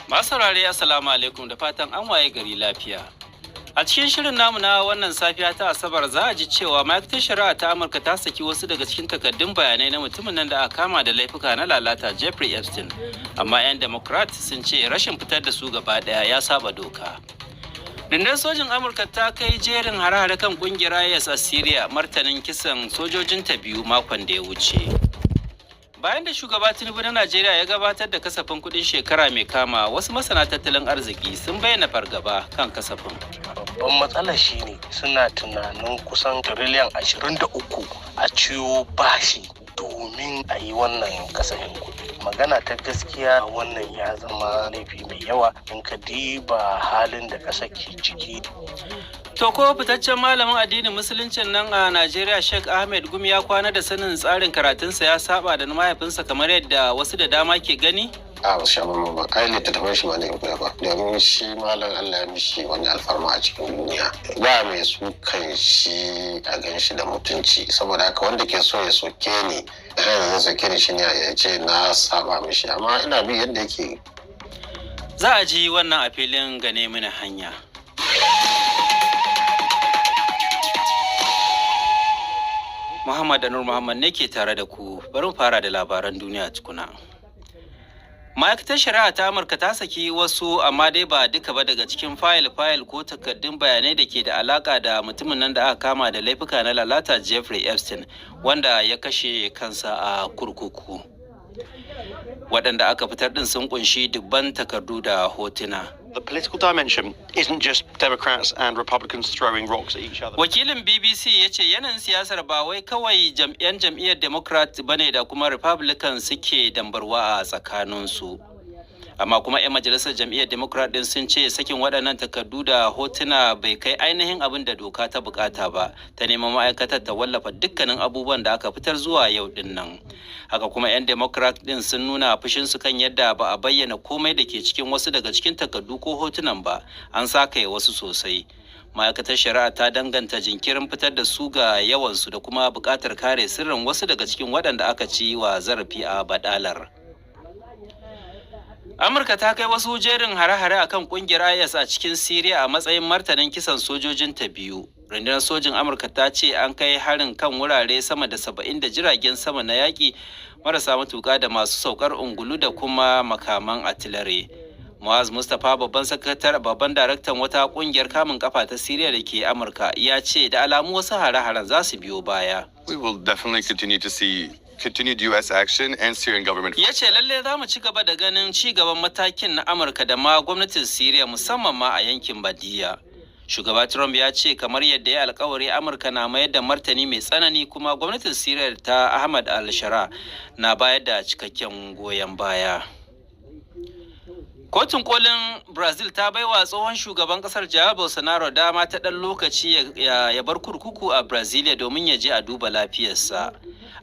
Masu saurare, Assalamu alaikum, da fatan an waye gari lafiya. A cikin shirin namu na wannan safiya ta Asabar, za a ji cewa ma'aikatar shari'a ta Amurka ta saki wasu daga cikin takardun bayanai na mutumin nan da aka kama da laifuka na lalata, Jeffrey Epstein. Amma 'yan Democrat sun ce rashin fitar da su gaba daya ya saba doka. Rundunar sojin Amurka ta kai jerin hare-hare kan kungiyar IS a Syria, martanin kisan sojojinta biyu makon da ya wuce. Bayan da Shugaba Tinubu na Najeriya ya gabatar da kasafin kuɗin shekara mai kama, wasu masana tattalin arziki sun bayyana fargaba kan kasafin. Babban matsalar shine suna tunanin kusan tiriliyan 23 a ciyo bashi domin a yi wannan kasafin kuɗi. Magana ta gaskiya, wannan ya zama laifi mai yawa in ka diba halin da ƙasa ke ciki. To, ko fitaccen malamin addinin Musuluncin nan a Najeriya, Sheikh Ahmed Gumi, ya kwana da sanin tsarin karatunsa ya saba da na mahaifinsa kamar yadda wasu da dama ke gani? A, ba su sha bambam ba. Ai littattafan shi ma ne ba, domin shi malam Allah ya mishi wani alfarma a cikin duniya, ba mai su kan shi a gan shi da mutunci. Saboda haka wanda ke so ya soke ni, zai soke ni shine ya ce na saba mishi, amma ina bi yadda yake. Za a ji wannan a filin Gane Mini Hanya. Muhammad Anur Muhammad ne ke tare da ku. Bari mu fara da labaran duniya tukuna. Ma'aikatar shari'a ta Amurka ta saki wasu, amma dai ba duka ba, daga cikin fayil-fayil ko takardun bayanai da ke da alaka da mutumin nan da aka kama da laifuka na lalata, Jeffrey Epstein, wanda ya kashe kansa a kurkuku. Waɗanda aka fitar ɗin sun kunshi dubban takardu da hotuna. The political dimension isn't just Democrats and Republicans throwing rocks at each other. Wakilin BBC ya ce yanayin siyasar ba wai kawai jam'iyyan jam'iyyar Democrat bane da kuma Republican suke dambarwa a tsakaninsu. Amma kuma 'yan majalisar jam'iyyar Democrat din sun ce sakin waɗannan takardu da hotuna bai kai ainihin abin da doka ta bukata ba, ta neman ma'aikatar ta wallafa dukkanin abubuwan da aka fitar zuwa yau din nan. Haka kuma 'yan Democrat din sun nuna fushinsu kan yadda ba a bayyana komai da ke cikin wasu daga cikin takardu ko hotunan ba, an sakaye wasu sosai. Ma'aikatar shari'a ta danganta jinkirin fitar da su ga yawansu da kuma buƙatar kare sirrin wasu daga cikin waɗanda aka ci wa zarafi a badalar. Amurka ta kai wasu jerin hare-hare akan kungiyar IS a cikin Siriya a matsayin martanin kisan sojojinta biyu. Rundunar sojin Amurka ta ce an kai harin kan wurare sama da 70 da jiragen sama na yaƙi marasa matuƙa da masu saukar ungulu da kuma makaman atilare. Muaz Mustapha, babban sakatar babban daraktan wata kungiyar kamun kafa ta Siriya da ke Amurka, ya ce da alamu wasu hare-haren za su biyo baya. We will definitely continue to see continued U.S. action and Syrian government. Ya ce lalle za mu ci gaba da ganin ci gaban matakin na Amurka da ma gwamnatin Siriya, musamman ma a yankin Badiya. Shugaba Trump ya ce kamar yadda ya alkawari, Amurka na mayar da martani mai tsanani, kuma gwamnatin Siriya ta Ahmad al-Shara na bayar da cikakken goyon baya. Kotun kolin Brazil ta baiwa tsohon shugaban kasar Jair Bolsonaro dama ta ɗan lokaci ya bar kurkuku a Brasilia domin ya je a duba lafiyarsa.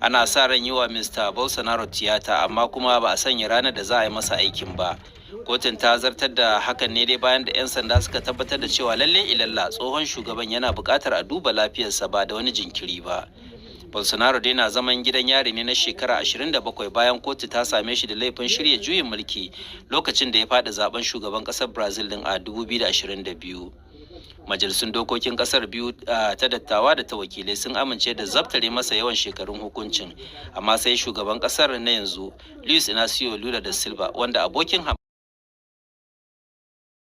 Ana sa ran yi wa Mr. Bolsonaro tiyata, amma kuma ba a sanya ranar da za a yi masa aikin ba. Kotun ta zartar da hakan ne dai bayan da 'yan sanda suka tabbatar da cewa lalle ilalla tsohon shugaban yana buƙatar a duba lafiyarsa ba da wani jinkiri ba. Bolsonaro dai na zaman gidan yari ne na shekara 27 bayan kotu ta same shi da laifin shirya juyin mulki lokacin da ya faɗi zaben shugaban ƙasar Brazil din a 2022. Majalisun dokokin kasar biyu, ta dattawa da ta wakilai, sun amince da zabtare masa yawan shekarun hukuncin, amma sai shugaban kasar na yanzu, Luis Inacio Lula da Silva, wanda abokin hamayya